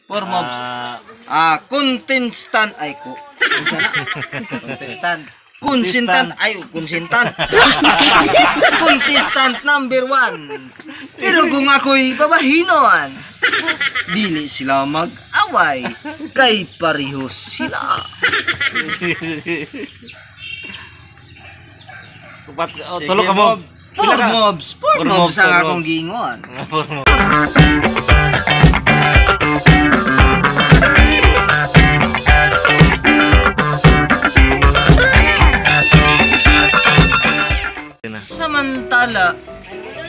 Four mobs. Contestant ay ko. Contestant. Consentant ay consentant. Contestant number 1. Pero kung ako'y babahinon, dili sila mag-away kay pareho sila. Upat, oh, tulo ka mo. Four mobs, four Four mobs mobs, ang four akong mobs. giingon. Four mobs. Samantala,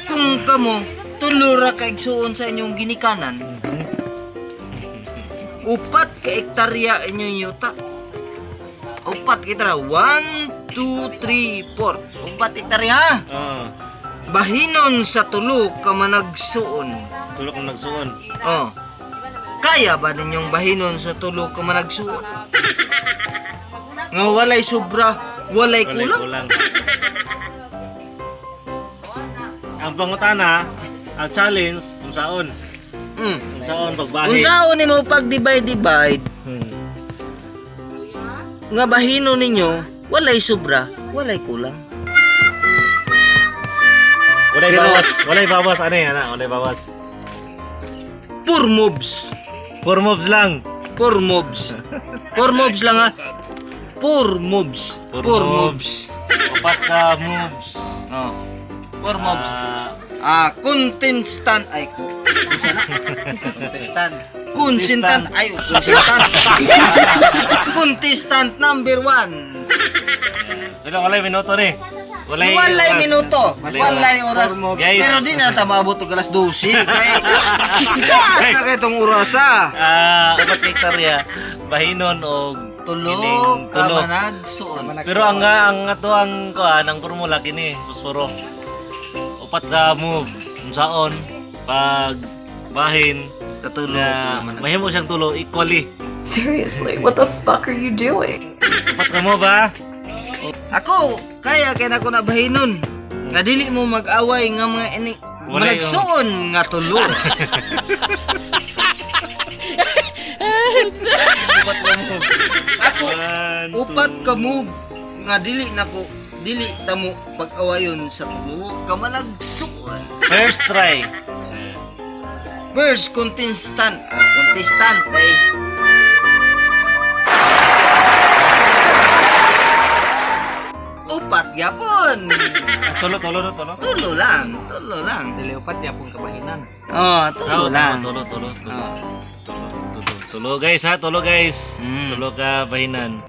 kung kamo tulo ra ka igsuon sa inyong ginikanan, 4 ka hektarya inyong yuta. 4 ka hektarya. 1, 2, 3, 4. 4 hektarya. Bahinon sa tulo ka managsuon. Tulo ka managsuon. Oh. Kaya ba ninyong bahinon sa tulo ka managsuon? Nga walay sobra, walay Walay kulang. kulang. Ang pangutana, ang challenge, unsaon? Unsaon pagbahin? Unsaon nimo pag divide-divide? Nga bahino ninyo, walay sobra, walay kulang. Walay Pero- bawas, walay bawas ani ana, walay bawas. 4 moves. 4 moves lang. 4 moves. 4 moves lang ha. 4 moves. 4 4 moves. moves. 4 ka moves. Oh. 4 moves. Contestant ay ko. Contestant. Consentant ay consentant. Contestant number 1. Pero walay minuto ni. Walay Walay oras. minuto. Walay Walay oras. Four moves. Guys. Pero di na ta maabot og alas 12. Kay taas na kay tong oras ah. 4 hektarya bahinon og Tulo kining ka tulo. managsuon. Pero ang ato ang kuan ang formula kini fosforo. 4 ka move unsaon pag bahin Sa tulo na ka managsuon. mahimo siyang tulo equally. Seriously, what the fuck are you doing? 4 ka move ha. Ako kaya kay nako na bahinon. Nga dili mo mag-away nga mga ini Walay managsuon nga tulo. 4 ka move. Ako One, two. 4 ka move nga dili nako dili tamo pag-awayon sa tulo ka managsuon. First try. First contestant. Contestant eh. 4 gyapon. Tulo, tulo, tulo, tulo. Tulo lang, tulo lang. Dili 4 gyapon kabahinan. Oh, tulo Oh, lang. Tulo, tulo, tulo. Oh. Tulo, tulo, tulo guys ha, tulo guys. Tulo ka bahinan.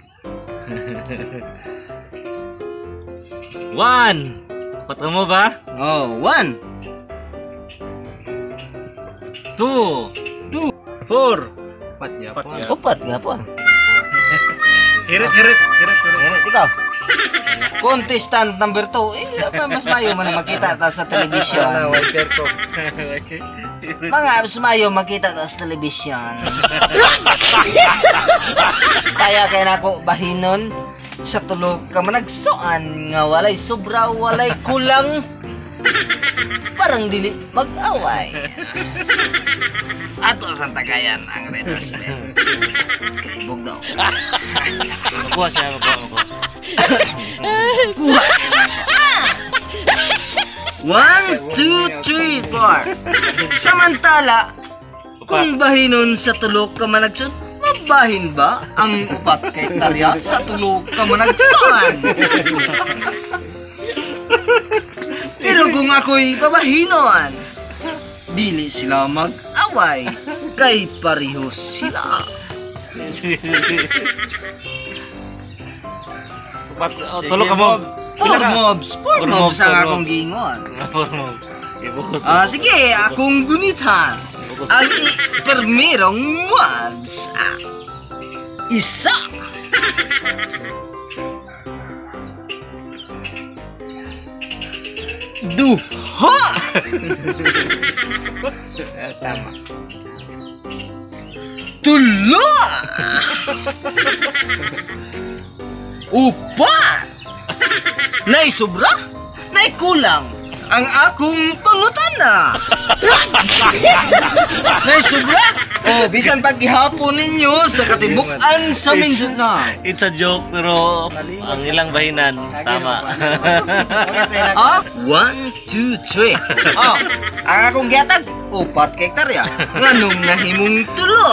1. 4 ka mo ba? Oh, 1. 2. 2. 4. 4 gyapon. 4 gyapon. 4 gyapon. Hirit, hirit, hirit, hirit. Hirit, ikaw. Contestant number 2. Mas mayo man na makita ta sa television. Wala, wiper ko. Mga mas mayo makita ta sa television. Kaya kay nako bahinon sa tulog ka managsuan nga walay sobra, walay kulang. Parang dili mag-away. Ato sa tagayan ang Red Horse Bet. Kay bugnaw. Makuha siya, makuha, makuha. Kuha. 1, 2, 3, 4. Samantala, kung bahinon sa tulo ka managsun, mabahin ba ang 4 ka hektarya sa tulo ka managsuan? Pero kung ako'y babahinon, dili sila mag-away, kay pareho sila. 4, oh, tulo ka mo. 4 mobs, 4 Four mobs mobs, ang four akong mobs. giingon. 4 mobs. Ibukos. Sige, akong gunitan. Ibukos. Ang permirong mobs. 1. 2. Tama. 3. 4. Nay sobra, nay kulang ang akong pangutana. Nay sobra, Oh, bisan pag gihapon ninyo sa katibuk-an sa Mindanao. It's a joke, pero ang ilang bahinan, tama. Ah, one, two, three. Oh, ang akong gihatag, 4 ka hektarya. Nganong nahimong tulo?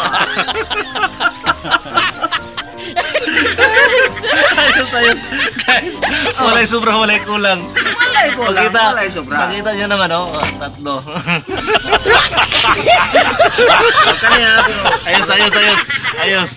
Ayos, ayos. Guys, walay sobra, walay kulang. Walay kulang, Pakita, walay sobra. Pakita nyo naman, oh. Tatlo. Kaniya, pero Ayos, ayos, ayos. Ayos.